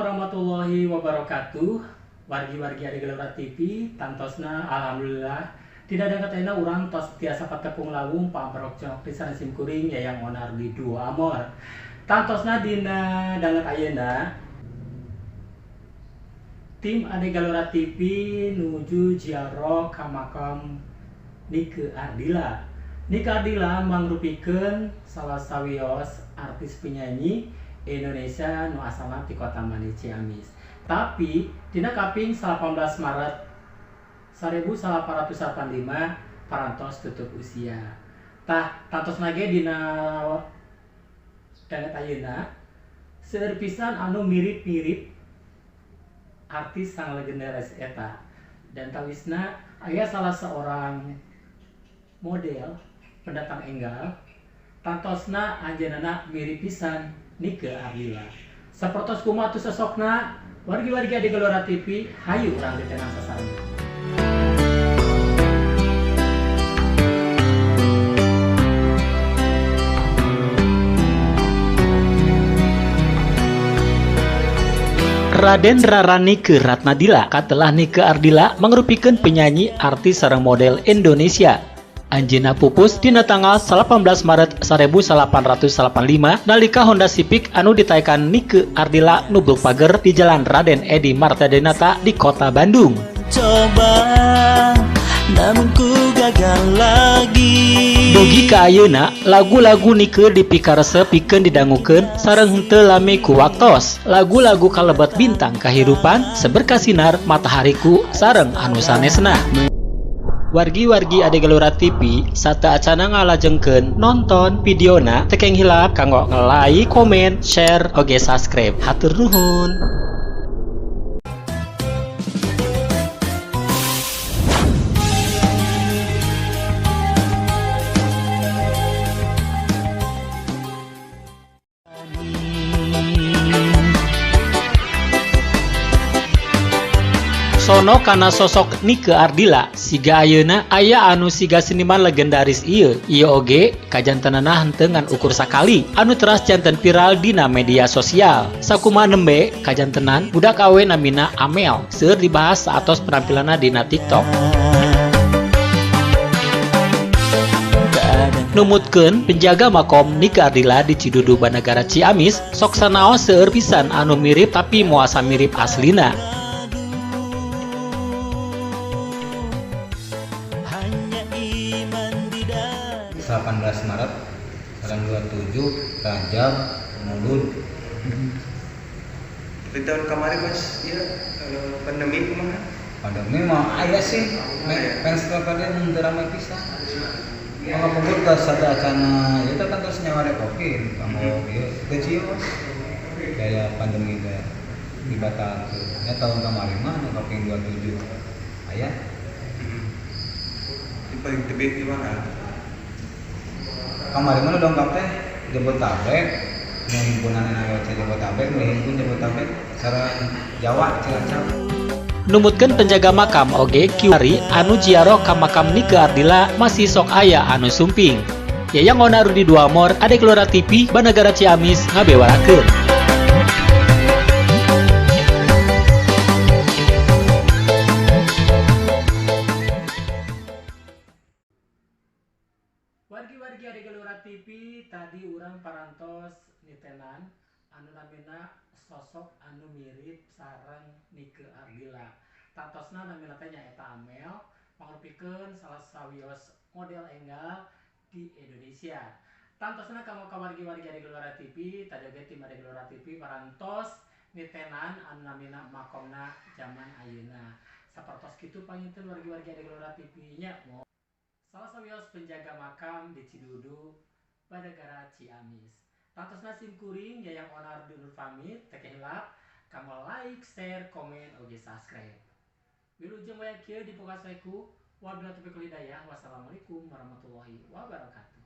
Warahmatullahi wabarakatuh. Wargi-wargi Ade Gelora TV, tantosna alhamdulillah tidak ada katanya urang tos tiasa patepung lawung pamprok cok pisan sim kuring Yayang Onar di Dua Amor. Tantosna dina danget ayeuna tim Ade Gelora TV nuju ziarah ka makam Nike Ardilla. Nike Ardilla mangrupikeun salah sawios artis penyanyi Indonesia nu asalna ti Kota Manis Ciamis. Tapi dina kaping 18 Maret 1885 parantos tutup usia. Tah tantosna ge dina danget ayeuna seueur pisan anu mirip-mirip artis sang legendaris eta. Dan tawisna aya salah seorang model pendatang enggal tantosna anjeunna mirip pisan Nike Ardilla. Sapertos kumaha tu sosokna, wargi-wargi Ade Gelora TV, hayu urang ditenang sasareng. Raden Rara Nike Ratnadila katelah Nike Ardilla mangrupikeun penyanyi, artis sareng model Indonesia. Anjeunna pupus dina tanggal 18 Maret 1885 nalika Honda Civic anu ditaekan Nike Ardilla nubruk pager di Jalan Raden Edi Martadinata di Kota Bandung. Coba, namun ku gagal lagi. Dugi ka ayeuna, lagu-lagu Nike dipikaresep pikeun didangukeun sareng henteu lami ku waktos. Lagu-lagu kalebet bintang kahirupan, seberkas sinar matahariku sareng anu sanesna. Wargi-wargi Ade Gelora TV sateuacana ngalajengkeun nonton videona teu kenging hilap kanggo nge-like, komen, share, oge subscribe. Hatur nuhun. Sono kana sosok Nike Ardilla siga ayeuna aya anu siga seniman legendaris ieu. Ieu oge kajantenana henteu ngan ukur sakali anu teras janten viral dina media sosial. Sakumaha nembe kajantenan budak awe namina Amel seueur dibahas saatos penampilanna dina TikTok. Numutkeun penjaga makom Nike Ardilla di Cidudu Banagara Ciamis sok sanaos seueur pisan anu mirip tapi moal samirip aslina. 18 Maret 27 Rajab Maulud. Di tahun kemarin Mas, ya pandemi kumaha? Pandemi mah aya sih, fans pada mun teu ramai pisan. Maka pungkur tos sateuacana ieu teh kan tos nyawa kopi kanggo ieu teu cios. Gaya pandemi teh dibatalkeun. Nya tahun kemarin mah nu kaping 27 aya. Di paling tebih di mana? Kamari mah dongkap teh Jabotabek, nu himpunan NAWC Jabotabek, nu himpun Jabotabek sareng Jawa Cilacap. Numutkeun penjaga makam oge kiwari anu ziarah ka makam Nike Ardilla masih sok aya anu sumping. Yayang Onar di Dua Amor, Ade Gelora TV, Banagara Ciamis ngabewarakeun. Wargi-wargi Ade Gelora TV, tadi urang parantos nitenan anu namina sosok anu mirip sareng Nike Ardilla. Tantosna namina teh nyaeta Amel, pangrupikeun salah sawios model enggal di Indonesia. Tantosna kanggo ka wargi-wargi Ade Gelora TV, tadi oge tim Ade Gelora TV parantos nitenan anu namina makomna zaman ayeuna. Sapertos kitu panginten wargi-wargi Ade Gelora TV nya. Salah sawios penjaga makam di Cidudu, Banagara Ciamis. Tantosna sim kuring Yayang Onar dulur pamit, teu hilap kanggo like, share, komen, oge subscribe. Wilujeng waya kieu dipungkas ku wabillahi taufiq wal hidayah. Wassalamualaikum warahmatullahi wabarakatuh.